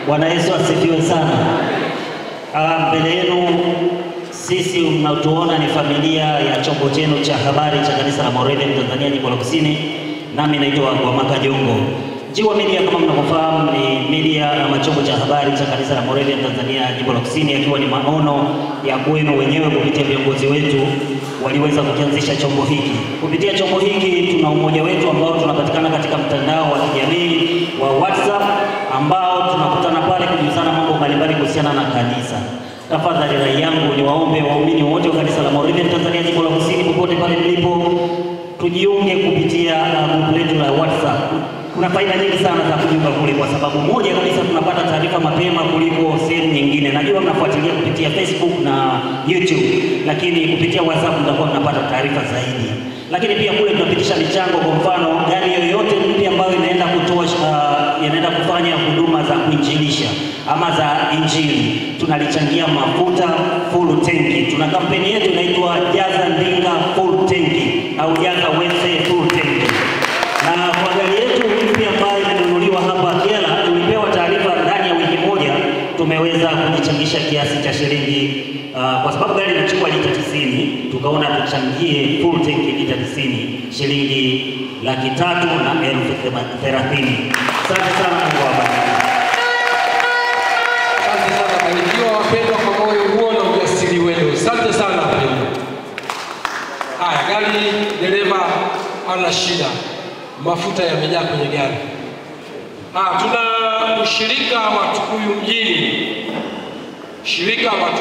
Bwana Yesu asifiwe sana. Mbele yenu sisi mnatuona ni familia ya chombo chenu cha habari cha kanisa la Moravian Tanzania Jimbo la Kusini, nami naitwa Gwamaka Jongo. Njiwa Media kama mnavyofahamu ni media ama chombo cha habari cha kanisa la Moravian Tanzania Jimbo la Kusini, akiwa ni maono ya kwenu wenyewe kupitia viongozi wetu waliweza kukianzisha chombo hiki. Kupitia chombo hiki tuna umoja wetu ambao tunapatikana katika mtandao wa kijamii wa WhatsApp ambao tunakutana pale kujuzana mambo mbalimbali kuhusiana na kanisa. Tafadhali rai yangu ni waombe waumini wote wa kanisa la Moravian Tanzania Jimbo la Kusini popote pale mlipo, tujiunge kupitia group letu la WhatsApp. Kuna faida nyingi sana za kujiunga kule, kwa sababu moja kabisa tunapata taarifa mapema kuliko sehemu nyingine. Najua mnafuatilia kupitia Facebook na YouTube, lakini kupitia WhatsApp mtakuwa mnapata taarifa zaidi. Lakini pia kule tunapitisha michango. Kwa mfano, gari yoyote mpya ambayo inaenda kutoa inaenda kufanya huduma za kuinjilisha ama za injili, tunalichangia mafuta full tanki. Tuna kampeni yetu inaitwa Jaza Ndinga Full Tanki au Jaza Wese Full Tanki. Na kwa gari yetu mpya ambayo imenunuliwa hapa Kyela, tulipewa taarifa ndani ya wiki moja tumeweza kujichangisha kiasi cha shilingi kwa sababu gari inachukua lita 90, tukaona tuchangie full tank lita 90 shilingi 330,000. Asante sana, Mungu awabariki. Asante sana, barikiwa wapendwa kwa moyo huo na ujasiri wenu. Asante sana wapendwa. Haya, gari dereva ana shida, mafuta yamejaa kwenye gari. Tuna ushirika wa Tukuyu mjini, shirika wa